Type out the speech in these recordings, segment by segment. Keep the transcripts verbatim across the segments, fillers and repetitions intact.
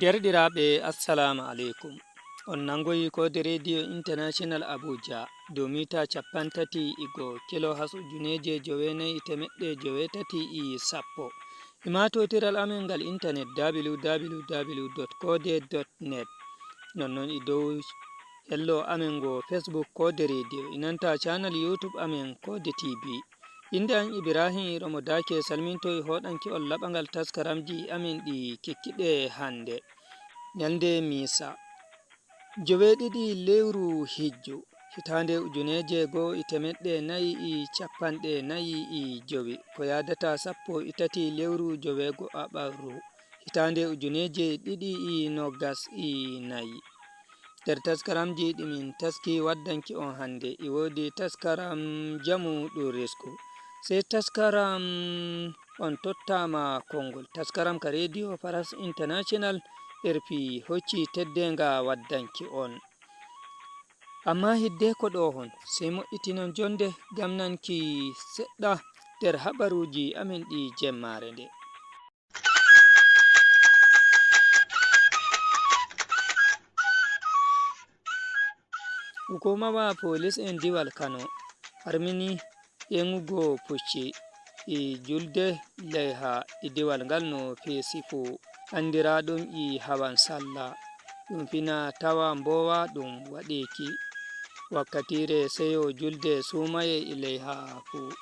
Derɗiraaɓe, assalamu aleykum. On nangoyi koode Rediyo International Abuja dow mita cappanɗe tati e go'o, kilohas ujuneeje jowenayi e teemeɗɗe joweetati e sappo. E maa tootiral amen ngal intanet, w w w dot koode dot net. Nonnon e dow hello amen ngo Facebook Koode Rediyo, e nanta channel YouTube amen Koode T V. Innde am Ibrahim Romo Dake, salminto e hoɗanki on laɓangal taskaramji amen ɗi kikkiɗe hannde. Ñalnde Miisa, joweeɗiɗi lewru hijju, hitaande ujuneeje go'o e teemeɗɗe nayi e cappanɗe nayi e jowi, ko yaadata sappo e tati lewru joweego aɓaru, hitaande ujuneeje ɗiɗi e noogas e nayi. Nder taskaramji ɗi min taski waddanki on hannde, e woodi taskaram Njamu ɗum risku. Sey taskaram On tottaama konngol, taskaram ka Rediyo Farans International, R F I, hocci teddeenga waddanki on. Ammaa hiddeko ɗo hon, sey moƴƴitinon jonde ngam nanki seɗɗa nder habaruuji amen ɗi jemmaare nde. Hukumawa polis en diwal Kano harmini ƴeŋugo pucci e julde leyha e diwal ngal no feesi fuu, anndiraaɗum e hawan salla. Ɗum fina tawa mboowa ɗum waɗeeki wakkatiire seyo julde suumaye e leyha fuu.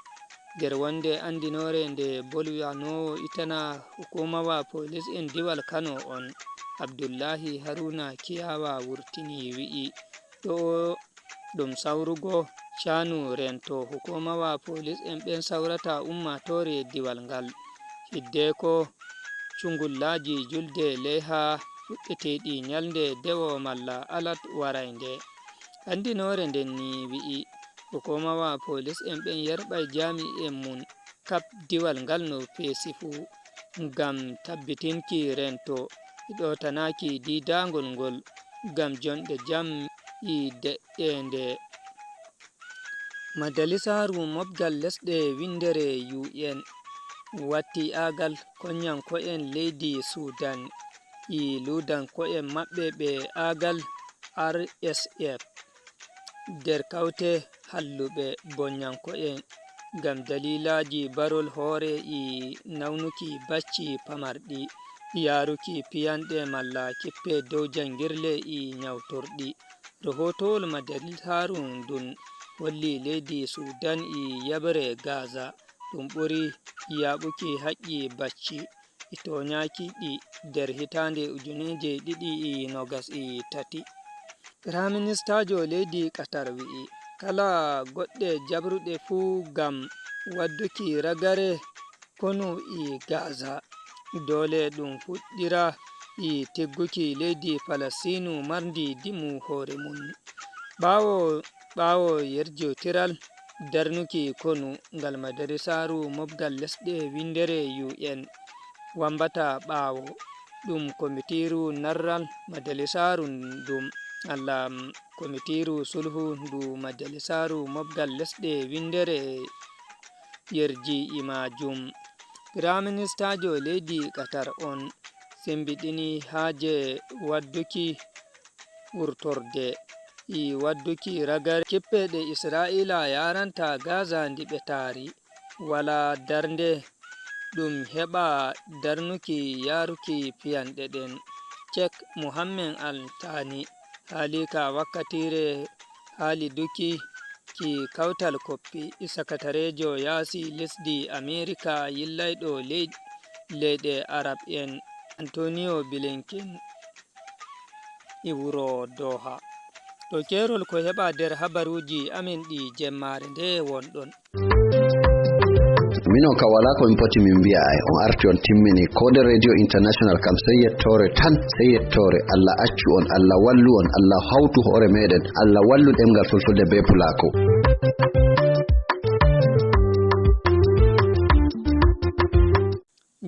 Nder wonde anndinoore nde bolwanoowo itana hukumawa polis en diwal Kano on, Abdullahi Haruna Kiyawa wurtini wi'i, ɗo ɗum sawrugo caanu reento hukumawa polis en ɓen sawrata ummaatoore diwal ngal. Hiddeko cungullaaji julde leyha fuɗɗeteeɗi ñalnde dewo malla alat waraynde. Anndinoore nden ni wi'i, hukumawa polis en ɓen yerɓay jaami'en mum kap diwal ngal no feesi fuu, ngam tabbitinki reento e ɗootanaaki diidaangol ngol, ngam jonɗe jam e deƴƴeende. Majalisaaru mobgal lesɗe winndere U N watti aagal konyanko'en leydi Suudan e luudanko'en maɓɓe ɓe aagal R S F nder kawte halluɓe bonyanko'en ngam daliilaaji barol hoore e nawnuki bacci pamarɗi, yaaruki piyanɗe malla kippe dow janngirle e nyawtorɗi. Rahootowol majalisaaru ndun holli leydi Suudan e yeɓre Gaza ɗum ɓuri yaaɓuki haqqi bacci e toonyaaki ɗi nder hitaande ujuneeje ɗiɗi e noogas e tati. Firaministaajo leydi Qatar wi'i, kala goɗɗe jabruɗe fuu ngam wadduki ragare konu e Gaza, doole ɗum fuɗɗira e tigguki leydi Palestiinu marndi dimu hoore mum. Ɓaawo, ɓaawo yerjotiral darnuki konu ngal majalisaaru mobgal lesɗe winndere U N wambata ɓaawo, ɗum komitiiru narral majalisaaru ndun, alla, komitiiru sulhu ndu majalisaaru mobgal lesɗe winndere yerji e maajum. Firaministaajo leydi Qatar on sembiɗini haaje wadduki wurtorde e wadduki ragare kippe ɗe Isra'iila yaaranta Gaza ndi ɓe taari. Walaa darnde ɗum heɓa darnuki yaaruki piyanɗe ɗen. Sheikh Mohammed Al Thani haali ka wakkatiire haaliduki ki kawtal koppi e sakatareejo yaasi lesdi Ameerika yillayɗo ley-, leyɗe Arab en, Antonio Blinken, e wuro Doha. To keerol ko heɓa nder habaruuji amen ɗi jemmaare nde wonɗon. Minon ka walaa ko min poti min mbi'a ay, on arti on timmini. Koode Radio International kam sey yettoore tan, sey yettoore. Allah accu on, Allah wallu on, Allah hawtu hoore meɗen, Allah wallu ɗemngal fulfulde bee pulaaku.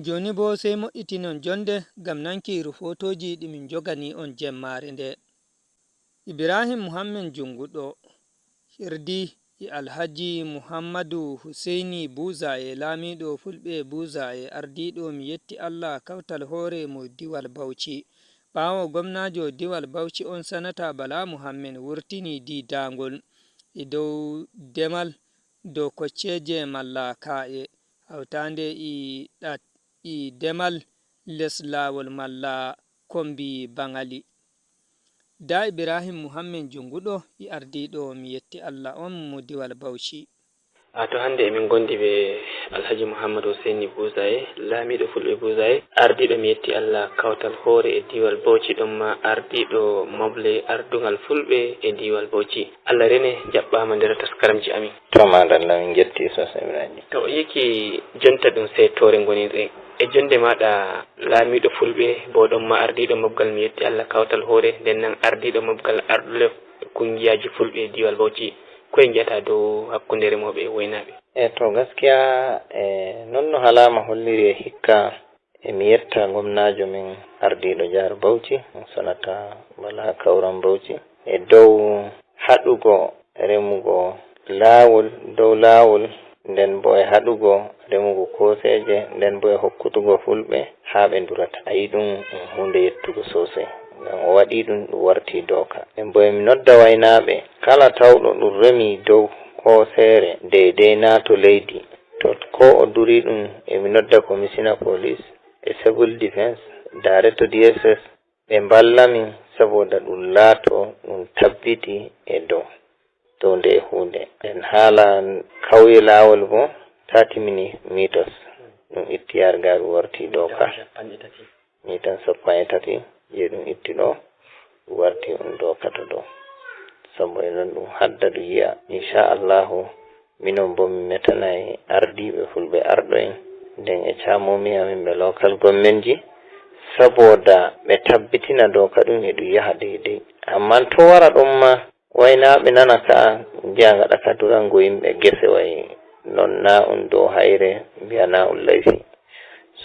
Jooni boo sey moƴƴitinon jonde ngam nanki rufootooji ɗi min njogani on jemmaare nde. Ibrahim Muhammed Junnguɗo hirdi e Alhaji Muhammadu Huseyni Buuzaye, laamiiɗo fulɓe Buuzaye ardiiɗo, mi yetti Allah kawtal hoore mo diwal Bawci. Ɓaawo gomnaajo diwal Bauchi on, Sanata Bala Muhammed wurtini diidaangol e dow demal dow kocceeje malla kaa'e, hawtaande e ɗat-, e demal les laawol malla kombi baŋali. Da Ibrahim Muhammed Junguɗo e ardiiɗo mi yetti Allah on mo diwal Bauchi. A to hannde emin ngondi be Alhaji Muhammad Hussaini Buzaye, laamiiɗo Fulɓe Buzaye, ardiiɗo mi yetti Allah kawtal hoore e diiwal Bauchi, ɗon ma ardiiɗo moble ardungal Fulɓe e diiwal Bauchi. Allah rene, jaɓɓaama nder taskaramji amin. To, madalla, min njetti sosai, Ibrahim. To, yiiki jonta ɗum sey toore ngonirɗen. E jonde maaɗa laamiiɗo Fulɓe, bo ɗon ma ardiiɗo mobgal mi yetti Allah kawtal hoore, nden nan ardiiɗo mobgal arɗule kungiyaaji Fulɓe e diiwal Bauchi. Koye ngi'ata dow hakkunde remooɓe e waynaaɓe? E to, gaskiya, e non no halaama holliri e hikka, e mi yetta gomnaajo men ardiiɗo jihar Bauchi, Sanata Bala Kauran Bauchi, e dow haɗugo remugo laawol, dow laawol, nden bo e haɗugo remugo kooseeje, nden bo e hokkutugo Fulɓe haa ɓe ndurata. A yi ɗum, ɗum huunde yettugo sosai. Ngam o waɗi ɗum, ɗum warti dooka. Nden bo e mi nodda waynaaɓe, kala tawɗo ɗum remi dow kooseere deydey naato leydi, to ko o duri ɗum, e mi nodda Komisina Police e Civil Defense, Director D S S, ɓe mballa min, saboda ɗum laato ɗum tabbiti e dow, dow nde huunde. En haala kawye laawol bo, thirty mini-, meters, ɗum itti yargaaru warti dow ka. Mitan sappo e tati je ɗum itti ɗo, warti on dow kato dow. Sabu e non ɗum hadda ɗum yi'a. Insha Allahu, minon bo min metanay ardiiɓe Fulɓe arɗo en, nden e camomi amin ɓe local government ji, saboda ɓe tabbitina dow ka ɗum e ɗum yaha deydey. Amman to wara ɗon ma, waynaaɓe nana ka'a, ngi'a ngaɗa ka durango yimɓe gese, way non na un dow hayre, mbi'a na un layfi.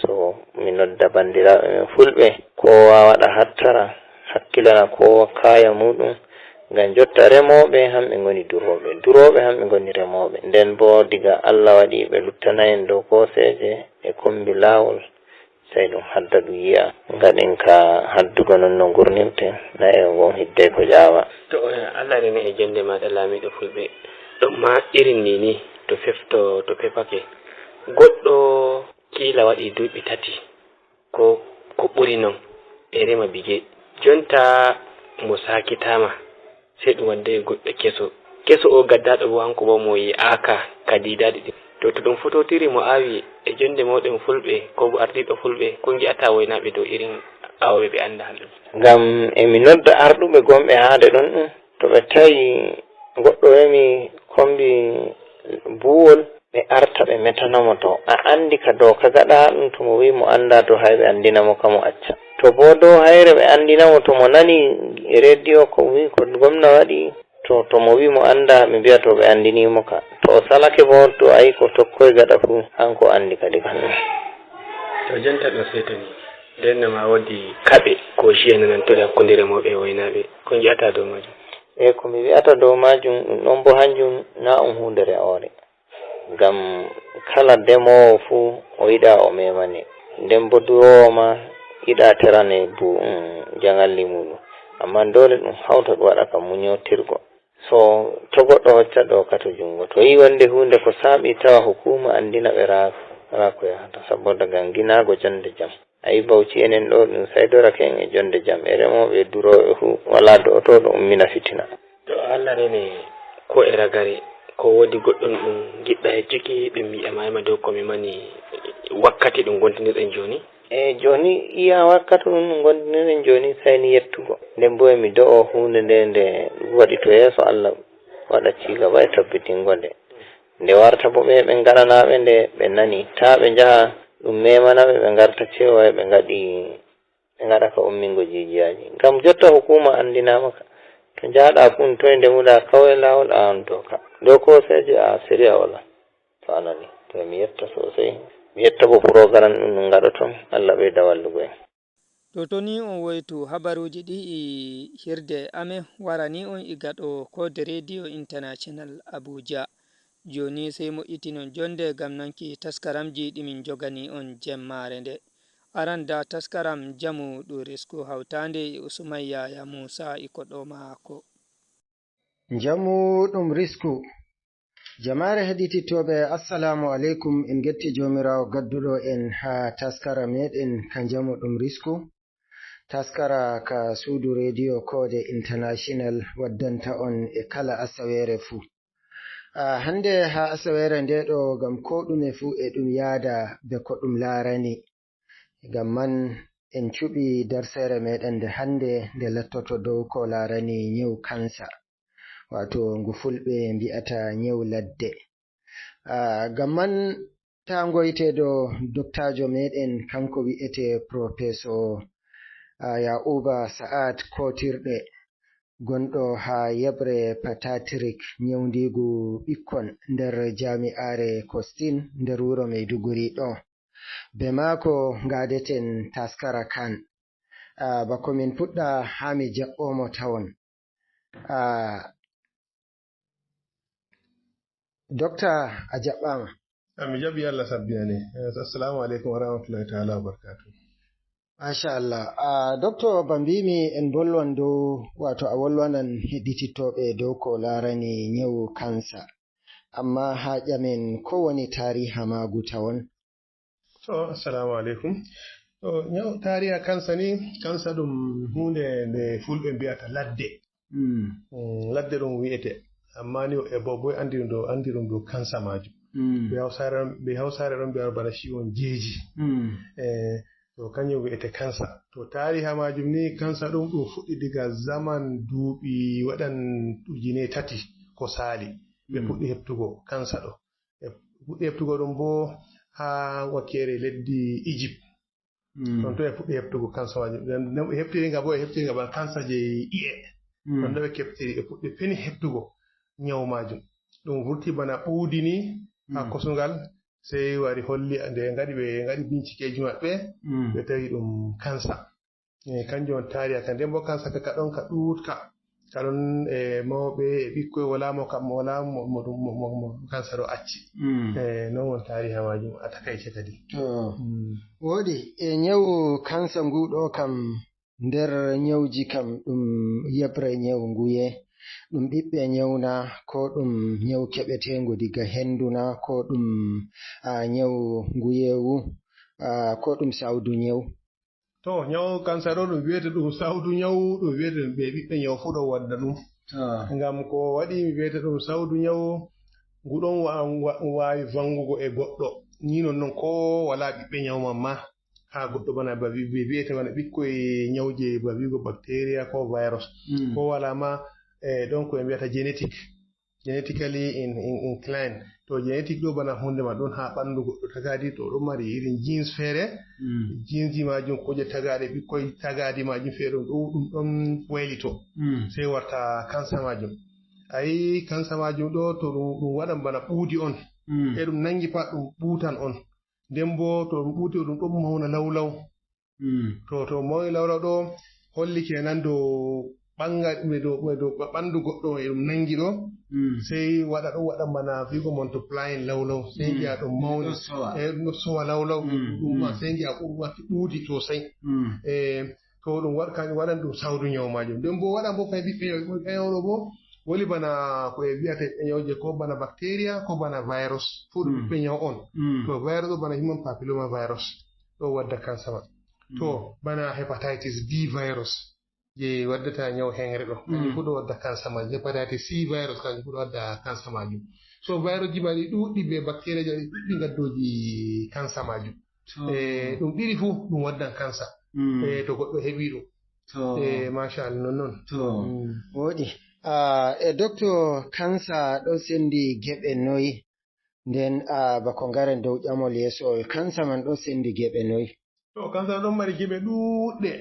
So mi nodda bandiraaɓe men Fulɓe, koowa waɗa hattara, hakkilana koowa kaaya muuɗum, ngam jotta remooɓe hamɓe ngoni durooɓe, durooɓe hamɓe ngoni remooɓe. Nden boo diga Allah waɗi ɓe luttana en dow kooseeje e kombi laawol, sey ɗum hadda ɗum yi'a. Ngaɗen ka haddugo non no ngurnirten, na e ngon hiddey ko ƴaawa. To, eh, Allah rene e jonde maaɗa laamiiɗo Fulɓe. Ɗon ma irin ni ni, to fefto, to fefake. Goɗɗo kiila waɗi duuɓi tati, ko, ko ɓuri non, e rema bige. Jonta mo saakitaama, sey ɗum wadde goɗɗo keso. Keso o gaddaaɗo bo, hanko bo mo yi'aaka ka diidaaɗi ɗin. To, to ɗum fototiri mo aawi e jonde mooɗon Fulɓe, ko bo ardiiɗo Fulɓe, ko ngi'ata waynaaɓe dow irin aawɓe ɓe anndaa ɗum? Ngam e mi nodda arɗuɓe gonɓe haade ɗon ɗum, to ɓe tawi goɗɗo remi kombi buuwol, ɓe arta ɓe metana mo to. A andi ka dow ka gaɗa ɗum, to mo wi mo anda dow hay ɓe andina mo ka mo acca. To bo dow hayre ɓe andina mo, to mo nani rediyo ko wi ko gomna waɗi, to, to mo wi mo anda, ɓe mbi'a to ɓe andini mo ka. To o salake bo, to ayi ko tokkoy gaɗa fu, hanko andi kadi kan. To jonta ɗum seytani, nden no ma woodi kaɓe ko jiya nanantoɗe hakkunde remooɓe e waynaaɓe. Ko ngi'ata dow majum? E ko mi wi'ata dow majum, ɗum ɗon bo hanjum na ɗum huunde re'oore. Ngam kala demoowo fuu o yiɗa o memane. Nden bo duroowo ma yiɗa terane bu-, um, jangalli muuɗum. Ammaa doole ɗum hawta ɗum waɗa ka munyootirgo. So to goɗɗo hocca ɗo ka to junngo, to yi'i wonde huunde ko saaɓi, tawa hukuuma anndina ɓe raa-, raa ko yahata, saboda ngam ginaago jonnde jam. A yi Bauchi enen ɗo ɗum saydorake en e jonnde jam, e remooɓe e durooɓe fuu, walaa do'otooɗo ummina fitina. To Allah rene ko e ragare, ko woodi goɗɗum ɗum ngiɗɗa heccuki, ɗum mi ƴamayma dow ko mi mani wakkati ɗum ngontinirɗen jooni? E jooni, iya wakkati ɗum ɗum ngontinirɗen jooni, sey ni yettugo. Nden bo e mi do'o huunde nde, nde waɗi to yeeso Allah, waɗa cigaba e tabbitingo nde. Nde warta bo ɓe, ɓe ngaɗanaaɓe nde, ɓe nani. Taa ɓe njaha ɗum memana ɓe, ɓe ngarta cewa e ɓe ngaɗi, ɓe ngaɗa ka ummingo jijiyaji. Ngam jotta hukuma anndinaama ka. To njahɗa kun toye ndemuɗa kawai laawol a on doka. Dow kooseeje a sariya wala. To a nani. To mi yetta sosai. Mi yetta bo program ɗum ɗum ngaɗoton. Allah ɓeyda wallugo en. To, to ni on woytu habaruuji ɗi e hirde amen warani on iga ɗo Kode Radio International Abuja. Jooni sey moƴƴitinon jonde ngam nanki taskaramji ɗi min njogani on jemmaare nde. Aran da taskaram jamu ɗum risku hawtaande e Usman Yaya Musa e koɗo maako. Njamu ɗum risku. Jamaare heɗitittooɓe, assalamu aleykum. En ngetti Joomiraawo gadduɗo en haa taskara meɗen ka njamu ɗum risku. Taskara ka suudu rediyo Koode International waddanta on e kala asaweere fuu. Ah, hannde haa asaweere nde ɗo, ngam ko ɗume fuu e ɗum yaada be ko ɗum laarani. Ngam man en cuɓi darseere meɗen nde hannde, nde lattoto dow ko laarani nyawu kansa, waato ngu fulɓe mbi'ata nyawu ladde. Ah, ngam man taa ngoyteeɗo doktaajo meɗen, kanko wi'ete Professor, ah, Ya'uba Sa'ad Kotirɗe, gonɗo haa yeɓre Patatrik nyawndiigu ɓikkon nder jami'aare Kostin nder wuro Maiduguri ɗo. Be maako ngaadeten taskara kan. Ah, bako min puɗɗa haa mi jaɓɓo mo tawon. Ah, Dokta, a jaɓɓaama. Ah, mi jaɓi, Allah sabbinane. Eh, assalamu aleykum wa rahmatullahi ta'ala wa barakatuh. Machallah. Ah, Dokta, ba mbiimi en bolwan dow, waato a wolwanan heɗitittooɓe dow ko laarani nyawu kansa. Amma haa ƴamen ko woni taariha maagu tawon? To, assalamu aleykum. To, nyawu taariha kansa ni, kansa ɗum huunde nde fulɓe mbi'ata ladde. Mm. Mm, ladde ɗum wi'ete. Amma ni e boy boy anndi ɗum ɗo, anndi ɗum ɗo kansa maajum. Mm. Ɓe Hawsaare ɗon, ɓe Hawsaare ɗon mbi'a bana ciwon jeeji. Mm. Eh, to kanjum wi'ete kansa. To taariha maajum ni, kansa ɗum, ɗum fuɗɗi diga zaman duuɓi waɗan ujine tati ko saali. Ɓe Mm. puɗɗi heɓtugo kansa ɗo. Ɓe puɗɗi heɓtugo ɗum bo haa wakkeere leddi Egypt. Mm. Ton to ɓe puɗɗi heɓtugo kansa maajum. Nden, nden ɓe heɓtiri nga bo, ɓe heɓtiri nga bana kansa je i'e. Mm. Ton ɗo ɓe keɓtiri, ɓe puɗɗi peni heɓtugo nyawu maajum. Ɗum vurti bana ɓuudi ni haa Mm. kosungal, sey wari holli, nde ngaɗi, ɓe ngaɗi bincikeeji maɓɓe, Mm. ɓe tawi ɗum kansa. Eh, kanjum on taariha ka. Nden bo kansa ka, ka ɗon ka ɗuuɗka. Ka ɗon, eh, mawɓe e ɓikkoy, wala mo kam, wala mo, mo, mo, mo, mo kansa ɗo acci. Mm. Eh, non won taariha maajum a takaice kadi. To, Mm. Wooɗi, e nyawu kansa ngu ɗo kam, nder nyawji kam ɗum yeɓre nyawu nguye, ɗum ɓiɓɓe nyawu na, ko ɗum nyawu keɓeteengu diga hendu na, ko ɗum, ah, nyawu nguyewu, ah, ko ɗum sawdu nyawu? To, nyawu kansa ɗo ɗum wiyete ɗum sawdu nyawu, ɗum wiyete ɓe ɓiɓɓe nyawu fuu ɗo wadda ɗum. Ah. Ngam ko waɗi mi wiyete ɗum sawdu nyawu, ngu ɗon wa-, wa-, waawi vangugo e goɗɗo. Ni non non ko wala ɓiɓɓe nyawu man ma. Haa goɗɗo bana ba wi-, wi-, wiyete bana ɓikkoy nyawje ba wi'ugo bacteria ko virus. Mm. Ko wala ma, eh, ɗon ko ɓe mbiyata genetic. Genetically in-, in-, inclined. To genetic ɗo bana hunde ma ɗon haa ɓandu goɗɗo tagaadi, to ɗon mari irin genes feere. Mm. Genes ji maajum kuje tagaaɗe, ɓikkoy tagaadi maajum feere ɗum ɗo, ɗum ɗon waylito. Mm. Sey warta kansa maajum. Ayi kansa maajum ɗo to ɗum, ɗum waɗan bana ɓuudi on. Mm. E ɗum nangi pat ɗum ɓuutan on. Nden bo to ɗum ɓuuti ɗum ɗon mawna lawlaw. Mm. To, to mawni lawlaw ɗo holli kenan dow ɓanga-, ɓe dow, ɓe dow ɓa-, ɓandu goɗɗo e ɗum nangi ɗo. Mm. Sey waɗa ɗum waɗa bana figo multiplying lawlaw. Sey Mm. ngi'a ɗum mawni. Ɗum ɗo sowa. Eh, ɗum ɗo sowa lawlaw. Mm, Ɗum ma mm. sey ngi'a ɗum watti ɓuudi sosai. Mm. Eh, to ɗum waɗ-, kanjum waɗan ɗum sawdu nyawu maajum. Nden bo waɗan bo kay ɓiɓɓe nyawu, ɓiɓɓe nyawu ɗo bo woni bana ko e wi'ata ɓiɓɓe nyawje ko bana bacteria, ko bana virus. Fuu ɗum Mm. ɓiɓɓe nyawu on. Mm. To virus ɗo bana human papilloma virus. Ɗo wadda kansa ma. To, Mm. bana hepatitis B virus, je waddata nyawu hengre ɗo. Kanjum Mm. fuu ɗo wadda kansa ma. Hepatitis C virus, kanjum fuu ɗo wadda kansa maajum. So virus ji mari ɗuɗɗi be bacteria ji ɗuɗɗi ngaddooji kansa maajum. To. Eh, ɗum ɗiɗi fuu ɗum waddan kansa. Mm. Eh, to goɗɗo heɓi ɗum. To. Eh, machallah, non non. To. Mm. Wooɗi. Ah, e docteur, kansa ɗo sendi geɓe noy? Nden, ah, bako ngaren dow ƴamol yeeso, kansa man ɗo sendi geɓe noy? To, kansa ɗon mari geɓe ɗuɗɗe.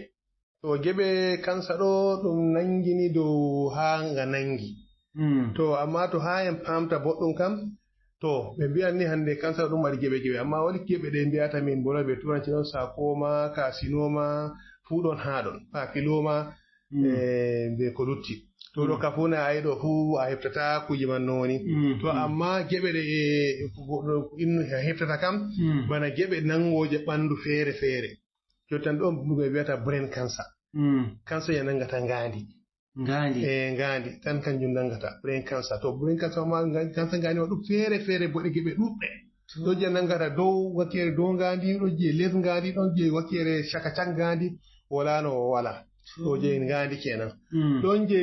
To, geɓe kansa ɗo ɗum nangini dow haa nga nangi. Mm. To, amma to haa en paamta boɗɗum kam, to, ɓe mbi'an ni hande kansa ɗum mari geɓe geɓe, amma woni geɓe ɗe mbi'ata min mbola be turanci ɗon sarcoma, carcinoma, fuu ɗon haa ɗon, papilloma, Mm. eh, be ko lutti. To, ɗo Mm. ka fuu na a yi ɗo fuu a heftata kuuje man no woni. Mm, To, mm. amma geɓe ɗe, eh, ko goɗɗo inno a heftata kam, Mm. bana geɓe nangooje ɓandu feere feere. Jooni tan ɗon ɓe wiyata brain cancer. Mm. Cancer je nanngata ngaandi. Ngaandi. E ngaandi tan kanjum nanngata brain cancer. To brain cancer ma, nga-, cancer ngaandi ma ɗum feere feere boɗe geɓe ɗuɗɗe. To. Ɗon je nanngata dow wakkeere dow ngaandi, ɗon je les ngaandi, ɗon je wakkeere caka cak ngaandi, wala no wala. To je ngaandi kenan. Mm. Ɗon je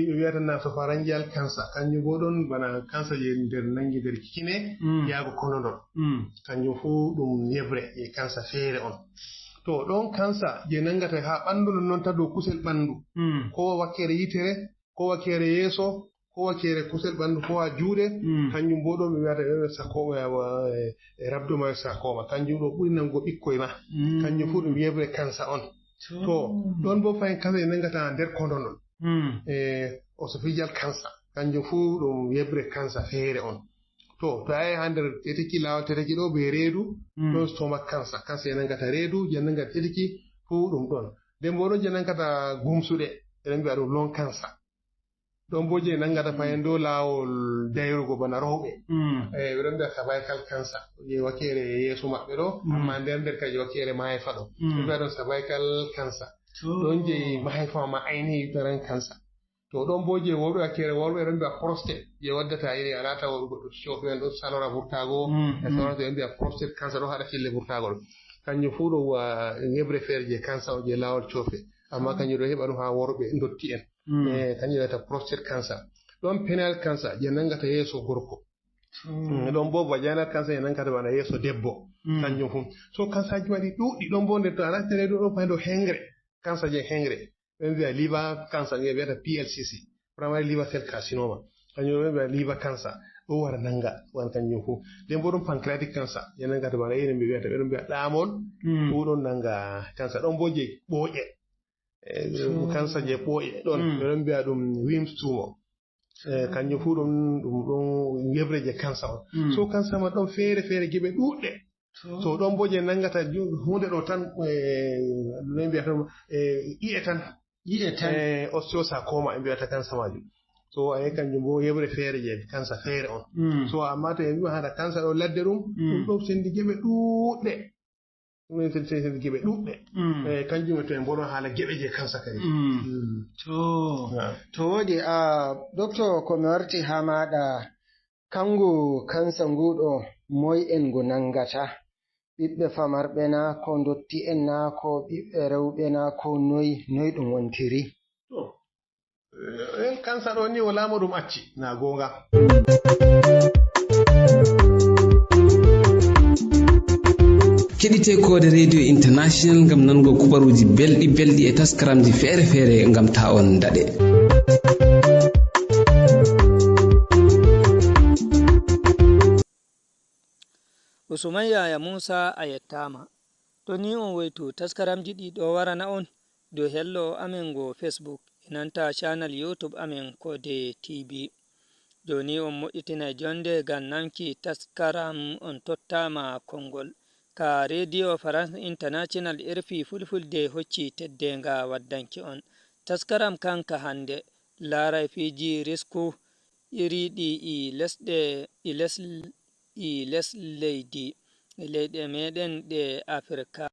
ɓe wiyata nasopharyngeal cancer. Kanjum bo ɗon bana cancer je nder nanngi nder kine, mm, yaago kondondon. Mm. Kanjum fu ɗum yeɓre e cancer feere on. To ɗon cancer je nanngata ha ɓandu non, non ta dow kusel ɓandu. Mm. Ko wakkeere yitere, ko wakkeere yeeso, ko wakkeere kusel ɓandu, ko ha juuɗe, mm, kanjum bo ɗon ɓe wiyata ɓe sarcoma, e, e rhabdomyosarcoma. Kanjum ɗo ɓuri nango ɓikkoy ma. Mm. Kanjum fu ɗum yeɓre cancer on. To. To, ɗon bo fahin cancer je nanngata nder kondondon. Mm. E, esophageal cancer. Kanjum fu ɗum yeɓre cancer feere on. To, to a yahi ha nder teteki, laawol teteki ɗo be reedu, mm, ɗon stomach cancer. Cancer je nanngata reedu, je nanngata teteki fu ɗum ɗon. Nden bo ɗon je nanngata gumsuɗe, ɓe ɗon mbi'a ɗum lung cancer. Ɗon bo je nanngata fahin dow laawol dayrugo bana rowɓe. Mm. E, ɓe ɗon mbi'a cervical cancer. Je wakkeere yeeso maɓɓe ɗo, mm, amma nder nder kadi wakkeere mahayfa ɗo. Mm. Ɓe mbi'a ɗum cervical cancer. To. Ɗon je mahayfa ma ainihi uterine cancer. To ɗon bo je worɓe, wakkeere worɓe ɗon mbi'a prostate. Je waddata iri a laata worɓe goɗɗo coofe en ɗon salora vurtaago. Mm, e mm. Salora to ɓe mbi'a prostate cancer ɗo haɗa fille vurtaagol. Kanjum fu ɗo wa yeɓre feere je cancer o je laawol coofe. Amma kanjum ɗo heɓa ɗum ha worɓe ndotti en. Mm. E, kanjum wiyata prostate cancer. Ɗon penile cancer je nanngata yeeso gorko. Mm. Mm, ɗon bo vaginal cancer je nanngata bana yeeso debbo. Mm. Kanjum fu. So cancer ji waɗi ɗuɗɗi ɗon bo nder to a nasti reedu ɗo fahin dow hengre. Cancer je hengre. Ɓe mbi'a liver cancer, ɓe mbi'ata P L C C, primary liver cell carcinoma. Kanjum ɓe mbi'a liver cancer. Ɗo wara nannga, wara kanjum fu. Nden bo ɗon pancreatic cancer, je nanngata bana irin ɓe mbi'ata, ɓe ɗon mbi'a ɗaamol, mm, fu ɗon nannga cancer. Ɗon bo je ɓooƴe. E, to. Cancer je ɓooƴe ɗon, mm, ɓe ɗon mbi'a ɗum Wilms tumor. E, kanjum fu ɗum, ɗum ɗon yeɓre je cancer on. Mm. So cancer man ɗon feere feere geɓe ɗuɗɗe. To. To ɗon bo je nanngata ju-, huunde ɗo tan, e, no mbiyata ɗum, e, i'e tan. I'e tan. E, osteosarcoma ɓe mbiyata cancer majum. So a yi kanjum bo yeɓre feere je cancer feere on. Mm. So amma to en mbi'a haɗa cancer ɗo ladde ɗum, mm, ɗum ɗon sendi geɓe ɗuɗɗe. Ɗum en sendi, sendi geɓe ɗuɗɗe. Mm. E, kanjum to en mboɗo haala geɓe je cancer kadi. Mm. Mm. To. Ah. To woodi, a, docteur, ko mi warti ha maɗa, kangu cancer ngu ɗo, moy en ngu nanngata? Ɓiɓɓe famarɓe na, ko ndotti'en na, ko ɓiɓɓe rewɓe na, ko noy, noy ɗum wontiri? To, eh, en cancer ɗo ni wala mo ɗum acci, na goonga. Keɗite Koode Radio International ngam nango kubaruuji belɗi belɗi e taskaramji feere feere ngam ta on daɗe. Usman Yaya Musa, a yettaama. To ni on woytu taskaramji ɗi ɗo warana on dow hello amen ngo Facebook, e nanta channel YouTube amen Koode T V. Jooni on moƴƴitinay jonde ngam nanki taskaram On Tottaama Konngol. Ka Radio France International, R F I Fulfulde hocci teddeenga waddanki on taskaram kan ka hannde. Laaray piiji risku iriiɗi e lesɗe, e les, e les leydi, e leyɗe meɗen ɗe Afirka.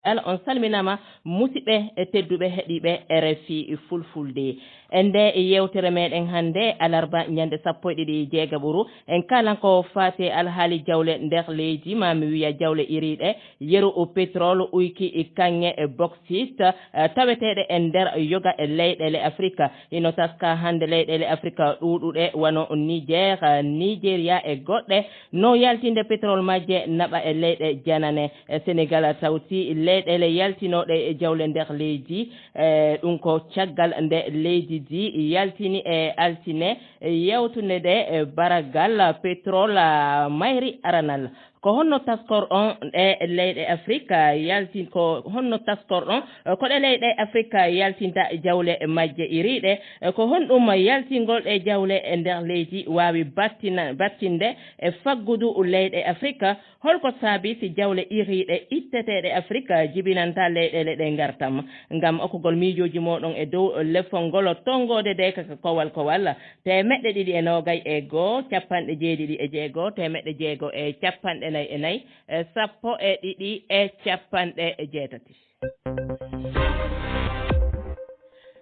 Ala on salminaama, musiɓɓe e tedduɓe heɗiiɓe R F I Fulfulde. E nde yeewtere meɗen hannde, alarba, ñande sappo e ɗiɗi jeegaɓuru, en kaalan ko faati alhaali jawle nder leydi, ma mi wiya jawle iriiɗe, yeru, pétrole, uyki, kaŋŋe e bauxite, eh, taweteeɗe e nder yoga e leyɗeele Afrika. Hino taska hannde leyɗeele Afrika ɗuuɗuɗe wano Niger, Nigeria e goɗɗe no yaltinde pétrole majje naɓa e leyɗe janane. E Senegal tawti leyɗeele yaltinooɗe e jawle nder leydi, eh, ɗum ko caggal nde leydi ndi yaltini e altine yewtunde nde, eh, baragal pétrole, ah, mayri aranal. Ko honno taskor on ɗe leyɗe Afrika yaltin-, ko honno taskor ɗon, eh, ko ɗe leyɗe Afrika yaltinta jawle majje iriiɗe? Eh, ko honɗum yaltingol ɗe jawle e nder leydi waawi battina-, battinde e faggudu leyɗe Afrika? Holko saabi si jawle iriiɗe itteteeɗe Afrika jibinanta leyɗeele ɗe ngartam? Ngam okkugol miijooji mooɗon e dow lefol ngol, tonngoode nde ka, ka kowal kowal, teemeɗɗe ɗiɗi e noogay e go'o, capanɗe jeeɗiɗi e jeego, teemeɗɗe jeego e capanɗe e nayi, e sappo e ɗiɗi e capanɗe jeetati.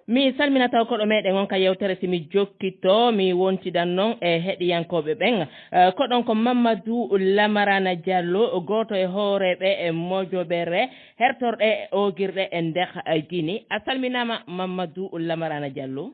Mi salmina taw koɗo meɗen on ka yewtere, si mi jokkito, mi wontidan non e heɗiyankooɓe ɓen. Eh, koɗon ko Mamadou Lamarana Diallo, gooto e hooreeɓe e mojobere hertorɗe e oogirɗe e nder, eh, Guinée. A salminaama, Mamadou Lamarana Diallo.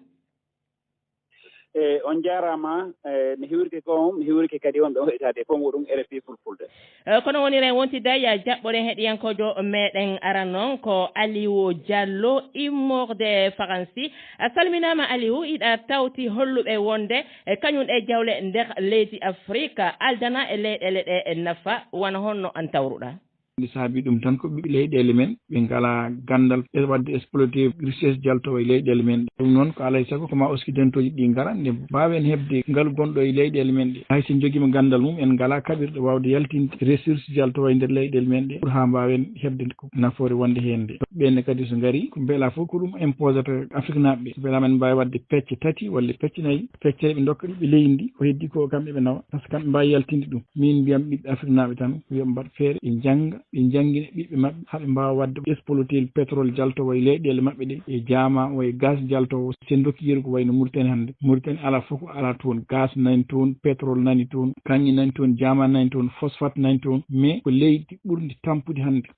E on jaaraama, e mi hiwrike ko on, mi hiwrike kadi wonɓe on heɗitaade e fof muɗum R F I Fulfulde. E, kono wonire wontiday jaɓɓoɗen heɗiyankoojo meɗen aran on ko Aliou Diallo immorde Faransi. A salminaama Aliou, iɗa tawti holluɓe wonde e kañum e jawle nder leydi Afrika aldana e leyɗeele ɗe e nafa, wano honno an tawruɗa? Nde saabi ɗum tan ko ɓiɓɓe leyɗeele men, ɓe ngalaa ganndal e waɗde exploité richesse jaltoowo e leyɗeele men. Ɗum noon ko alaa e sago ko ma oskidentooji ɗi ngara nde mbaawen heɓde ngalu gonɗo e leyɗeele men ɗe. Hay so en njogiima ganndal mum, en ngalaa kaɓirɗe waawde yaltinde ressource jaltoowo e nder leyɗeele men ɗe pour haa mbaawen heɓde ko nafoore wonde heen nde. Ɓeen ne kadi so ngarii, ko mbela fof ko ɗum imposata Afriknaaɓe ɓe. So mbela men mbaawi waɗde pecce tati walla pecce nayi, pecce ɓe ndokka ɓiɓɓe leydi ndi, ko heddi ko kamɓe ɓe nawa, par ce que kamɓe mbaawi yaltinde ɗum. Min mbiyam ɓiɓɓe Afriknaaɓe tan, ko yo ɓe mbaɗ feere, ɓe njannga, ɓe njanngina ɓiɓɓe maɓɓe, haa ɓe mbaawa waɗde exploité pétrole jaltoowo e leyɗeele maɓɓe ɗe, e jaama o e gaz jaltoowo. So en ndokki yeru ko wayno Mauritanie hannde. Mauritanie alaa fof ko alaa toon. Gaz nani toon, pétrole nani toon, kaŋŋe nani toon, jaama nani toon, phosphate nani toon. Mais ko leydi ɓurndi tampude hannde.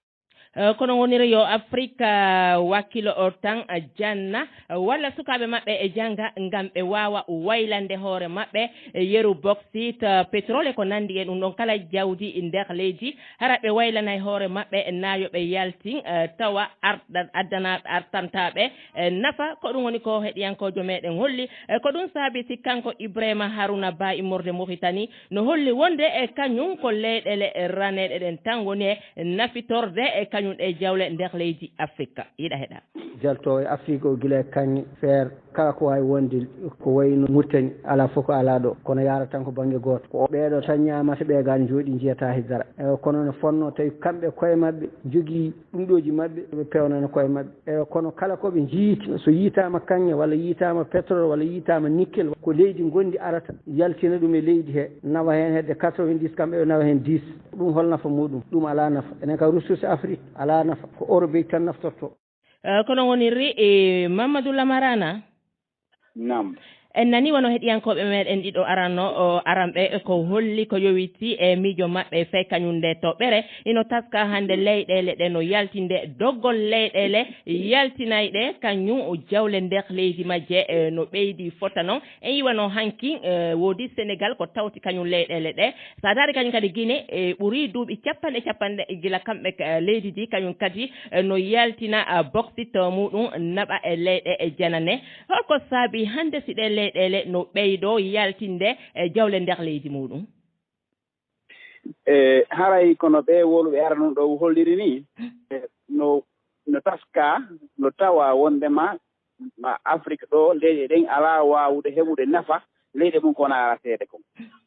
Eh, kono woniri yo Afrika, eh, wakkilo o tan, eh, janna, eh, walla sukaaɓe maɓɓe e jannga ngam ɓe waawa waylande hoore maɓɓe, eh, yeru bauxite, eh, pétrole e ko nanndi e ɗum ɗon kala jawdi nder leydi. Hara ɓe waylanay hoore maɓɓe, na yo ɓe yaltin, eh, tawa arɗa-, addana-, artantaaɓe, eh, nafa. Ko ɗum woni ko heɗiyankoojo meɗen holli. Eh, ko ɗum saabi si kanko Ibrahima Haruna Ba immorde Mauritanie no holli wonde e kañum ko leyɗeele raneeɗe ɗen tan woni e nafitorde e kañum e jawle nder leydi Afrika. Yiɗa heɗa. Jalto e Afrique o gila e kaŋŋe, feer, kala ko waawi wonde ko wayno Mauritanie, alaa fof ko alaa ɗo, kono yaara tan ko bannge gooto. Ko ɓeeɗo tan ñaamata, ɓee gaa njooɗi njiyata hay dara. Eywa, kono no fonnoo tawi kamɓe koye maɓɓe njogii ɗum ɗooji maɓɓe, ɓe peewnana koye maɓɓe. Eywa, kono kala ko ɓe njiiti, so yiitaama kaŋŋe walla yiitaama pétrole walla yiitaama nickel, ko leydi ngonndi arata, yaltina ɗum e leydi he, nawa heen hedde quatre-vingt-dix, kamɓe ɓe nawa heen dix. Ɗum hol nafa muɗum? Ɗum alaa nafa. Enen ka ressource Afrique alaa nafa. Ko Europe tan naftorto. Eh, kono woniri, eh, Mamadou Lamarana? Naam. En nani wano heɗiyankooɓe meɗen ɗiɗo arano, o, aranɓe ko holli ko yowiti e miijo maɓɓe fey kañum nde toɓɓere ino taska hannde leyɗeele ɗe no yaltinde doggol leyɗeele yaltinayɗe kañum jawle nder leydi majje, eh, no ɓeydi fota non. En yiwano hanki, eh, woodi Sénégal ko tawti kañum leyɗeele ɗe. Sa daari kañum kadi Guinée, eh, ɓuri duuɓi capanɗe capanɗe gila kamɓe, eh, leydi ndi kañum kadi, eh, no yaltina, ah, bauxite muɗum naɓa e leyɗe e janane. Holko saabi hannde si ɗe leyɗeele no ɓeydo yaltinde, eh, jawle nder leydi muɗum? E haray kono ɓe woluɓe arano ɗo holliri ni, e, no, no taska, no tawa wondema ma Afrique ɗo, leyɗe ɗen alaa waawude heɓude nafa leyɗe mum ko wona arateede kon.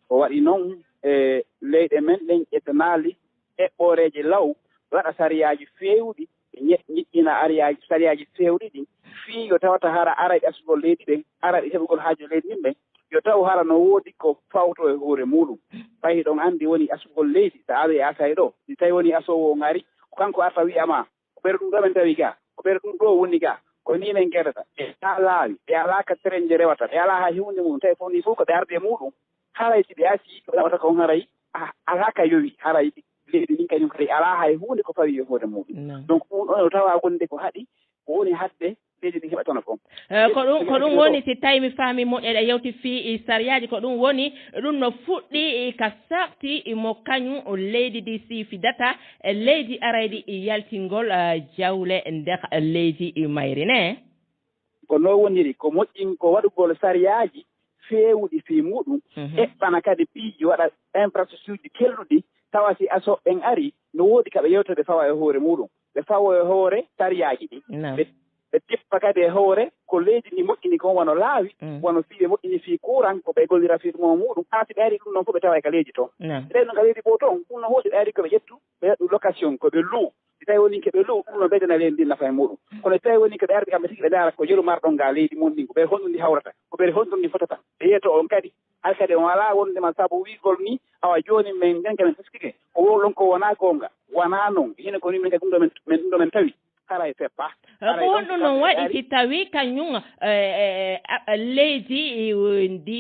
Ko waɗi noon, e leyɗe men ɗen ƴettanaali eɓɓooreeje law, waɗa sariyaaji feewɗi, ñe-, ñiƴƴina ariyaaji, sariyaaji feewɗi ɗin, fii yo tawata hara araɓe asugol leydi ɓen, araɓe heɓugol haaju leydi ɗin ɓen, yo taw hara no woodi ko fawto e hoore muuɗum. Fay hiɗon anndi woni asugol leydi, so a ari e asay ɗo, si tawi woni asoowo o ngari, ko kanko arta wi'a ma, ko ɓeru ɗum ɗo ɓen tawi ga, ko ɓeru ɗum ɗo woni ga, ko ni men ngeɗata. Ɓe alaa laawi, ɓe alaa ka terenje rewata, ɓe alaa hay huunde mum, tawi fof ni fof ko ɓe arde e muuɗum. Haray si ɓe asii, ko ɓe naɓata kon haray, a-, alaa ka yowi, haray leydi ndin kañum kadi alaa hay huunde ko fawi e hoore muuɗum. Naam. Donc, ɗum ɗon o tawa wonde ko haɗi, ko woni haɗde leydi ndin heɓa tono kon. Eh, ko ɗum, ko ɗum woni, si tawi mi faami moƴƴere, a yewti fii i sariyaaji, ko ɗum woni, ɗum no fuɗɗi i ka sarti i mo kañum o leydi ndi siifidata e leydi arayɗi i yaltingol, eh, jawle nder leydi i mayri ne? Ko no woniri, ko moƴƴin ko waɗugol sariyaaji feewuɗi fii muuɗum, mhm, eɓɓana kadi piiji, waɗa infrastructure ji kelɗuɗi, tawa si asooɓe ɓen ari, no woodi ka ɓe yewta ɓe fawa e hoore muuɗum, ɓe fawa e hoore sariyaaji ɗi. Naam. Ɓe Ɓe tippa kadi e hoore ko leydi ndi moƴƴini kon, wano laawi, Mm. wano fii ɓe moƴƴini fii kuuran, ko ɓe gollira fii ɗum o muɗum. Haa si ɓe ari ɗum noon fof, ɓe tawa e ka leydi toon. Naam. Ɓe ɗum ka leydi goo toon, ɗum no hooti ɓe ari ko ɓe ƴettu, ɓe waɗu location, ko ɓe luu. Si tawi woni ko ɓe luu, ɗum no ɓeydana leydi ndin nafa e muɗum. Kono si tawi woni ko ɓe ardi kamɓe tigi, ɓe ndaara ko yeru marɗo ngaa leydi mum ndin, ko ɓe honɗum ndi hawrata, ko ɓe honɗum ndi fotata. Ɓe yeeto on kadi, hay kadi on alaa wonde ma sabu wiigol ni, awa jooni men nden ka men taskike, ko wowlon ko wonaa goonga, wonaa noon. Hino ko ni men kadi ɗum ɗo men, men ɗum ɗo men tawi, haray feppa. Eh, haray ko ɗon honɗum noon waɗi ari. Si tawi kañum, eh, eh, a-, a-, leydi, eh, ndi,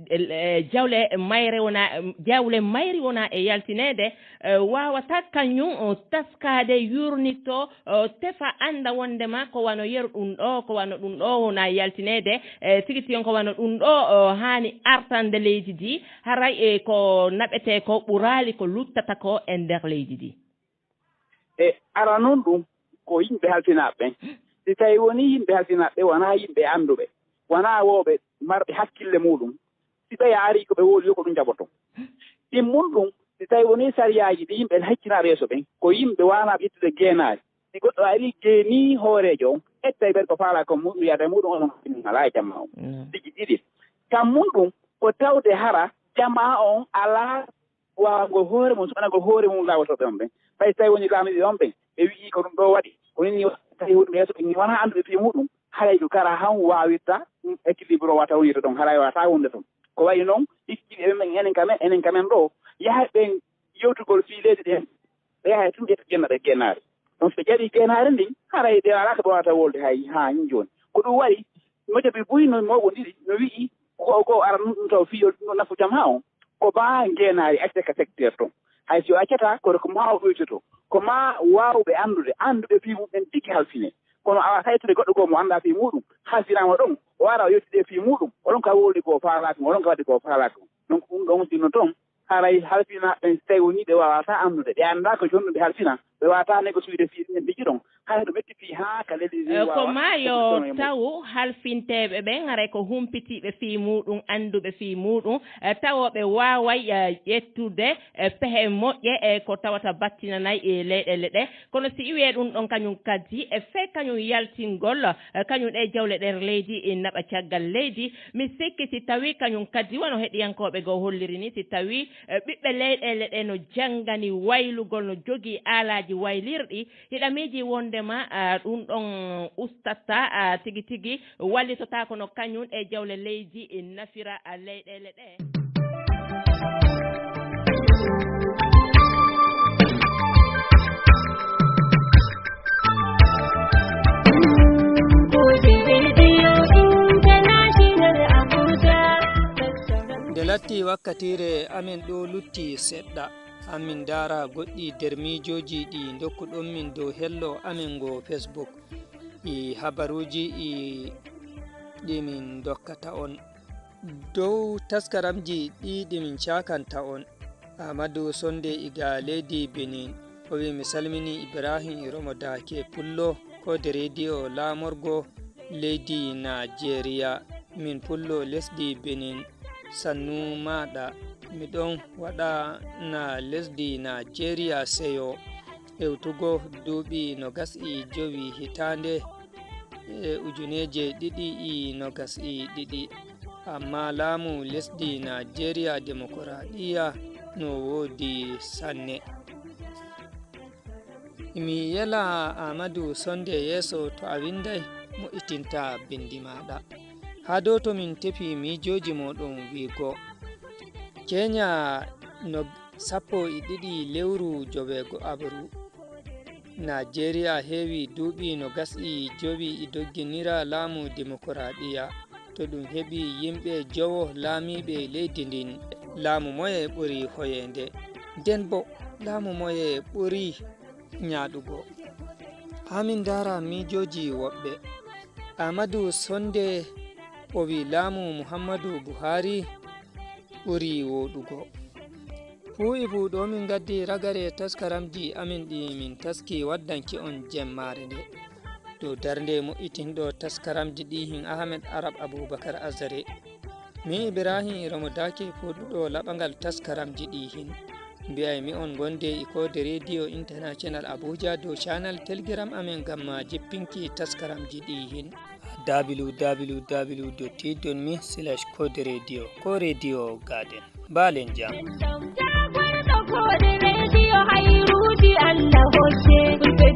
eh, eh, jawle mayre wona, jawle mayri wona e yaltineede, eh, waawata kañum, o, taskaade, yurnito, o, tefa, annda wondema ko wano yeru ɗum ɗo, ko wano ɗum ɗo wona yaltineede, eh, tigi tigi on ko wano ɗum ɗo, o, haani artande leydi ndi, haray, eh, ko naɓetee ko ɓuraali ko luttata ko e nder leydi ndi. E ara noon ɗum ko yimɓe halfinaaɓe ɓen. Si tawi woni yimɓe halfinaaɓe ɓe wonaa yimɓe annduɓe, wonaa wooɓe marɓe hakkille muɗum, si ɓeya ari ko ɓe wowli ko ɗum jaɓoto. Ɗimmun ɗum, si tawi woni sariyaaji ɗi yimɓe heccinaaɓe yeeso ɓen, ko yimɓe waanaaɓe ƴettude geenaari. Si goɗɗo ari geenii hooreejo on, ƴetta e ɓen ko faalaa kon muɗum, yaada e muɗum, onon alaa e jamma on. Mm. Tigi ɗiɗi. Kammun ɗum, ko tawde hara jamaa on alaa waawangol hoore mum, suɓanagol hoore mum laawotooɓe on ɓen. Fay so tawi woni laamiiɓe on ɓen, ɓe wi'i ko ɗum ɗo waɗi, ko nii ni wa-, tawi woni yeeso ɓe ni wonaa annduɓe fii muɗum, haray ko kara han waawirta, mm, équilibre o wata wonirta ɗon, haray wata wonde ton. Ko wayi noon, ikkiiɓe ɓen enen ka men, enen ka men ɗo, yaha ɓen yewtugol fii leydi ɗen, ɓe yaha tun ƴetta ƴenna ɓe geenaari. Ɗum so ɓe ƴeewi geenaari ndin, haray ɓe alaa ko ɓe waawata wolde hay haa jooni. Ko ɗum waɗi, Mojabi buy no mooɓondiri, no wi'i ko, ko ara ɗum, ɗum taw fii yo ɗum nafu jam haa on. Ko baa ngeenaari accete ka secteur ton. Hay si o accata, kono ko maa o ɗoytoto. Ko maa waawɓe anndude, annduɓe fii mum en tigi halfine. Kono awa saytude goɗɗo goo mo anndaa fii muɗum, halfinaama ɗon, o ara o yewtide fii muɗum, oɗon ka wowli ko faalaaka, oɗon ka waɗi ko faalaaka. Donc ɗum ɗon sinno ton, haray halfinaaɓe ɓen, si tawi woni ɓe waawataa anndude, ɓe anndaa ko jooni ɓe halfina, ɓe waawataa négocier fii ɗum en ɓe jiɗon. Haray ɗum ƴetti fii haa ka leydi ndi Eh, ko waawa maa yo opposition e mum. Taw halfinteeɓe ɓen, haray ko humpitiiɓe fii muɗum, annduɓe fii muɗum, eh, tawo ɓe waaway, eh, ƴettude, eh, pehe moƴƴe, eh, ko tawata battinanay, eh, leyɗeele ɗe. Kono si iwee ɗum ɗon kañum kadi, e fee kañum yaltingol, eh, kañum ɗe jawle ɗer leydi, eh, naɓa caggal leydi, mi sikki si tawi kañum kadi wano heɗiyankooɓe goo holliri ni, si tawi, eh, ɓiɓɓe leyɗeele ɗe no janngani waylugol, no jogii aalaaji waylirɗi, hiɗa miiji wondema, ah, ɗum ɗon ustatta, ah, tigi tigi wallitotaako no kañum e jawle leydi, eh, nafira, ah, leyɗeele ɗe. Nde latti wakkatiire amen ɗo lutti seɗɗa, amin ndaara goɗɗi nder miijooji ɗi ndokkuɗon min dow hello amen ngo Facebook. E habaruuji e ɗi min ndokkata on. Dow taskaramji ɗi ɗi min caakanta on, Amadou Sonde iga leydi Benin, o wi, mi salmini Ibrahim Romo Dake Pullo, ko de rediyo laamorgo leydi Najeriya. Min Pullo lesdi Benin, sannu maaɗa, miɗon waɗa na lesdi Najeriya seyo. Hewtugo duuɓi nogas e jowi hitaande e ujuneeje ɗiɗi e nogas e ɗiɗi. Ammaa laamu lesdi Najeriya demokoraaɗiyya no woodi sanne. Mi yela Aamadu Sonde yeeso to a winnday mo itinta binndi maaɗa. Haa dow to min tefi miijooji mooɗon wiigo. Keenya no sappo e ɗiɗi lewru joweego abaru. Najeriya heewi duuɓi nogas e jowi e dogginira laamu dimokuraɗiya. To ɗum heɓi yimɓe jowo laamiiɓe leydi ndin, laamu moye ɓuri hoyeende? Nden bo, laamu moye ɓuri ñaaɗugo? Haa min ndaara miijooji woɓɓe. Aamadu Sonde o wi laamu Muhammadu Buhari ɓuri wooɗugo. Fuu e fuu ɗo min ngaddi ragare taskaramji amin ɗi min taski waddanki on jemmaare nde. Dow darnde mo'itinɗo taskaramji ɗi hin Ahmed Arab Abubakar Azare. Min Ibrahim Iromo Dake fooɗuɗo laɓangal taskaramji ɗi hin. Mbiyaymi on ngonde e Koode Radio International Abuja dow channel Telegram amen ngam ma jippinki taskaramji ɗi hin. W W W dot t dot m e slash Koode Radio. Ko Radio Garden. Mbaalen jam. Jagorɗo Koode Radio, hayruuji Allah hocce. Fulɓe